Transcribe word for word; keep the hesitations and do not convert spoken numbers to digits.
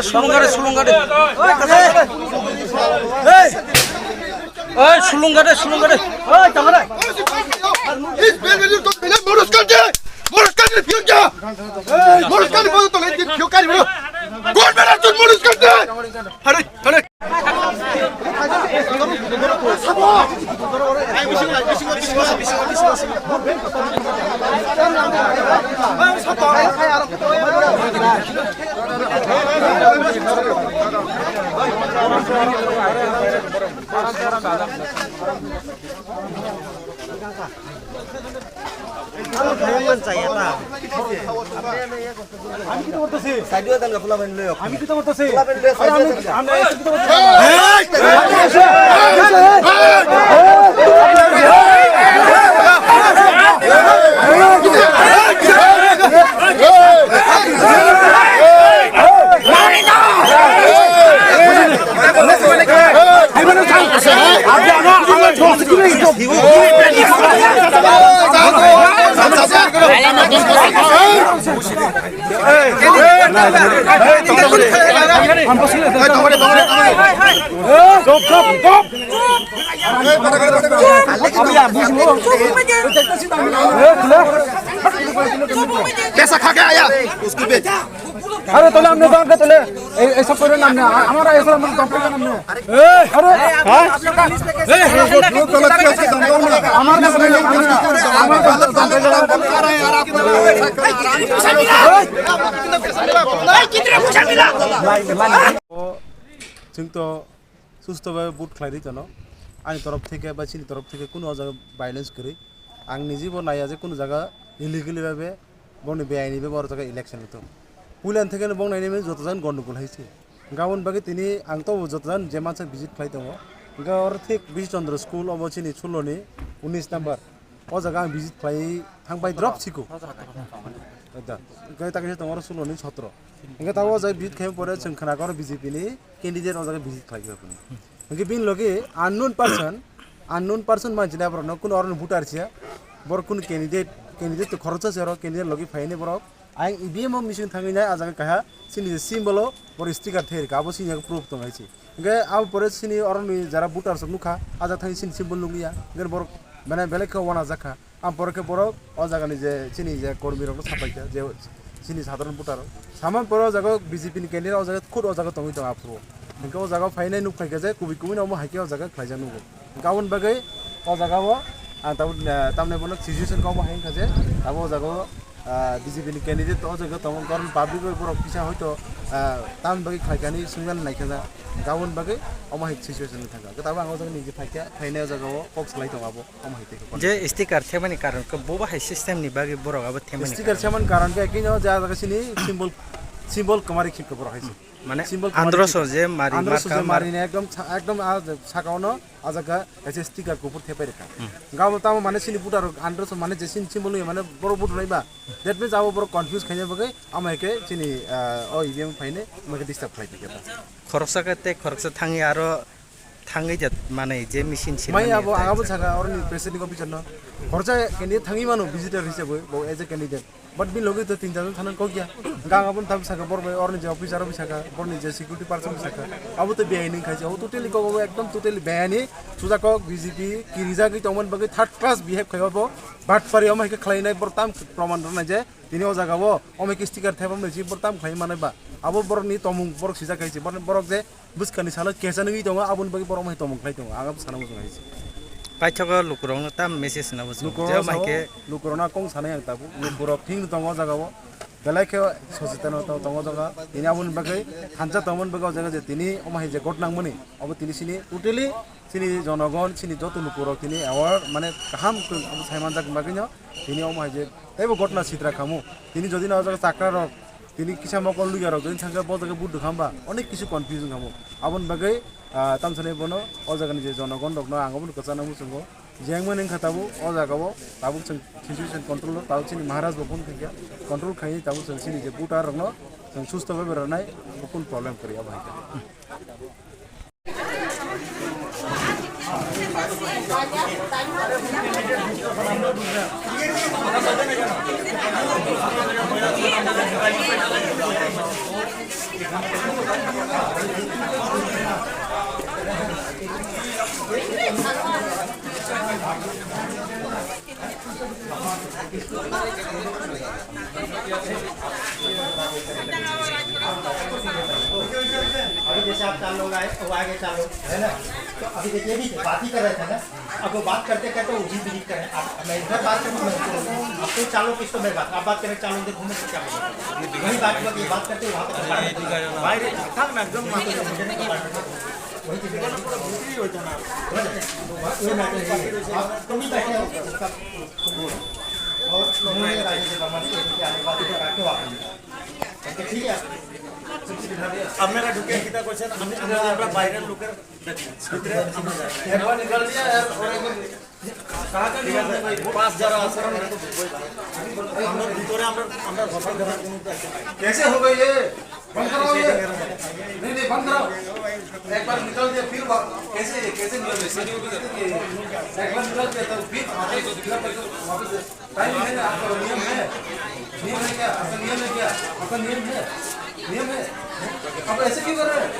Sulung gade, sulung gade. Oi, sulung gade, sulung gade. Oi, tangare. Is bel bel to bel morus kante. Morus kante piu ja. Morus kante bol to le piu kari bro. Kon bela tu morus kante. Hare, hare. আমি কি তো করতেছি? সাইডে দেন, খোলা পানি লইও। আমি কি তো করতেছি? খোলা পানি লইও, আরে আমি, সাইডে দেন। আমি কি তো করতেছি? Pesa kha ke aya. Uski bej. আরে তোলে, আপনি তো আগে তোলে। এই, এইসব করেন না আপনি। আ-, আমার এইসব আমার দম পেয়ে যান আপনি। আরে, হ্যাঁ? আমার কাছে নেই, আমার কাছে নেই। Chwng to susto bai vote khlai ri tono. Ani torof theke ba chini torof theke kunu o jaga violence kwrwi. Ang niji bo naiya je kunu jaga illegally bai be boni beaini be bo o jaga election to. Puila theke no bong naini joto jan gondogol hai se. Gabon bagwi tini ang to joto jan je mansa visit khlai tongo. Hwnkhe oro thik Bish Chandra school obo chini suloni unis number. O jaga ang visit khlai thang bai drop siko. Da. Hwnkhe ta kisa tongo oro suloni sotro. Hwnkhe ta o jaga visit khlai pore chwng khna koro B J P ni candidate o jaga visit khlai kha. Hwnkhe bini logi unknown person, unknown person manchina borok no kuno oro voter siya. Borok kuno candidate, candidate to khoroksa se oro candidate logi phaini borok. Ang E V M o machine thangwi nai, ah jaga kaha chini je symbol o borok sticker thai rikha, abo chini yago proof tong hai se. Hingke abo pore chini oroni jara voter rok nukha, ah jaga thangwi chini symbol nukya, hingke borok mane belai khe uanajak kha. Ang pore khe borok o jaga ni je chini je kormi rok no sapai kha, je chini sadharon voter rok. Sama pore o jaga B J P ni candidate o jaga khud o jaga tongwi tongo aphuru. Hingke o jaga phainai nuk phai kha je kubui kubui no omo hai khe o jaga khlaijak nugo. Hingke aboni bagwi o jaga o ang tabuk, ah, tamni bono situation khe omo hai wngkha je abo o jaga o ah, B J P ni candidate to o jaga tongo, karon public bai borok kisa hoito, ah, tamni bagwi khlai kha hinwi swngna nai kha, gabon bagwi omo hai situation wng thangkha. Tabuk ang o jaga niji phai kha, phainai o jaga o kok salai tongo abo, omo hai tei khe. Je sticker themani karon khe bo bahai system ni bagwi borok abo themani Sticker karon. Themani karon khe kino je ah jaga sini symbol, symbol kwmari khip khe borok hai se. Mane symbol kwmari androso khip. Je mari androso marka je mar- mari ne ekdom sa-, ekdom ah saka ono. Ah jaga kaisa sticker kuphur thepai rwkha. Hmm. Hwnkhe abo tamo mane chini voter rok under mane je chini symbol nugwi mane borok vote rwnai ba. That means abo borok confuse khaina bagwi amo hai khe chini, ah, o E V M phainai amo hai khe disturb khlai tongkha. Khoroksa khe tei khoroksa thangwi aro thangwi je mane je machine sirmani Mai abo thai ang abo chwng. Saka oroni presiding officer no. Khoroksa candidate thangwi mano visitor hisabwi bo as a candidate. But bini logi to tin jon thana kok ya. Gang aboni tabuk saka bor bai orni je officer bai saka, borni je security person bai saka. Abo to beaini khai se. Abo totally kok abo ekdom totally beaini. Suja kok B J P kirijagwi tongmani bagwi third class behave khai abo. But pari omo hai khe khlainai bor tam proman rwnai je. Tini o jaga o omo hai khe sticker thepamani si bor tam khlai manai ba. Abo borokni tomung borok sijak khai se. Borok, borok je bwskani salo kecha nugwi tongo, aboni bagwi borok mai tongmung khlai tongo, ang abo sana muchung hai se. Paithago lukurokno tam message na muchung. Lukurokno je sao, maikhe lukurokno kong sanai ang tabuk, lukurok thing tongo o jaga o, belai khe sochetan tongo o jaga, tini aboni bagwi thansa tongmani bagwi o jaga je tini omo hai je got nangmani, abo tini sini totally sini jonogon, sini joto lukurok tini aware, mane kaham khe abo sai manjak bagwino tini omo hai je teibo gotna sitra khamu, tini jodi na o jaga chakra rok, tini kisa mokol luya rok jodi thangkhe bo jaga buduk hamba, onek kisu confuse wngkhamu. Aboni bagwi, ah, tamsani bono o jagani je jonogon rokno ang obono kwchana muchungo. Jengmani wngkha tabuk o jagao, tabuk chwng situation control o, tabuk chini Maharaj bo phone khaikha, control khainai tabuk chwng chini je voter rokno chwng susto bhabe rwnai, bo kunu problem kwrwi abo hai khe. अभी जैसे आप चार लोग आए, वो आगे चार लोग, है ना? तो अभी देखिए, अभी बात ही कर रहे थे ना, अब वो बात करते करते उसी बीच करें। आप, मैं इधर बात करूँ, मैं इधर बात करूँ। आप तो चार लोग किस तो मैं बात, आप बात करें, चार लोग उधर घूमे तो क्या बोलेंगे? वही बात, बात करते वहाँ पर। বাইরে থাক না, একদম মাঠে। वही चीज़ है। পুরো ভিতরেই হইতো না। वो ना चाहिए। आप तुम ही बैठे हो, उसका और उन्होंने राजेश वर्मा से आने के बाद क्या हुआ? ठीक है। আপনারা ঢুকে কিতা করছেন? আমি, আমরা, আমরা বাইরের লোকের ভিতরে আমরা যাই। একবার নিকাল দিয়া আর ওরা একবার কাহাকে নিয়ে আসবে ভাই? পাঁচ যারা আছে, আমরা তো ঢুকবোই ভাই। আমরা ভিতরে আমরা, আমরা ঘর ধরার কোনো कैसे हो गए ये? बंद कराओ ये। नहीं, नहीं, बंद कराओ। एक बार निकल दिया, फिर वा-, कैसे, कैसे नियम है? एक बार निकल दिया, तो फिर वापस, फिर वापस, वापस टाइम है ना, आपका नियम है? नियम है क्या? आपका नियम है क्या? आपका नियम है? नियम है? आप ऐसे क्यों कर रहे हैं?